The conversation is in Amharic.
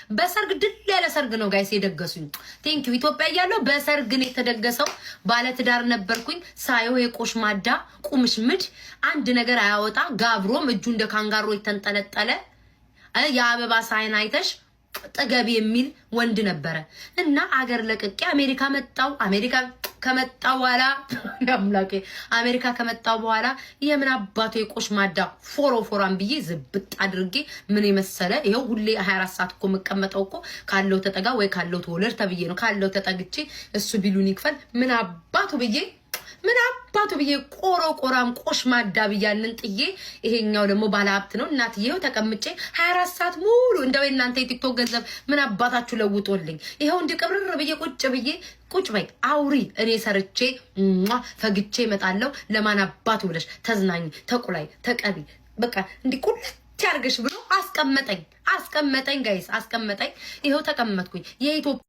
በሰርግ ድል ያለ ሰርግ ነው guys የደገሱኝ። Thank you። ኢትዮጵያ እያለሁ በሰርግ ነው የተደገሰው። ባለትዳር ነበርኩኝ። ሳየው የቆሽማዳ ቁምሽምድ አንድ ነገር አያወጣ፣ ጋብሮም እጁ እንደ ካንጋሮ የተንጠለጠለ፣ የአበባ ሳይን አይተሽ ጥገብ የሚል ወንድ ነበረ። እና አገር ለቅቄ አሜሪካ መጣው። አሜሪካ ከመጣው በኋላ፣ አምላኬ፣ አሜሪካ ከመጣው በኋላ የምን አባቱ የቆሽማዳ ፎሮ ፎራም ብዬ ዝብጥ አድርጌ ምን የመሰለ ይኸው ሁሌ 24 ሰዓት እኮ የምቀመጠው እኮ ካለው ተጠጋ ወይ ካለው ተወለድ ተብዬ ነው። ካለው ተጠግቼ እሱ ቢሉን ይክፈል ምን አባቱ ብዬ፣ ምን አባቱ ብዬ ቆሮ ቆራም ቆሽማዳ ብያንን ጥዬ ይሄኛው ደግሞ ባለሀብት ነው እናትዬው ተቀምጬ 24 ሰዓት ሙሉ። እንደው የእናንተ የቲክቶክ ገንዘብ ምን አባታችሁ ለውጦልኝ ይኸው እንዲህ ቅብርር ብዬ ቁጭ ብዬ፣ ቁጭ በይ አውሪ፣ እኔ ሰርቼ ፈግቼ እመጣለሁ። ለማን አባቱ ብለሽ ተዝናኝ፣ ተቁላይ፣ ተቀቢ፣ በቃ እንዲህ ቁልት ያርግሽ ብሎ አስቀመጠኝ፣ አስቀመጠኝ፣ guys አስቀመጠኝ። ይኸው ተቀመጥኩኝ። የኢትዮጵያ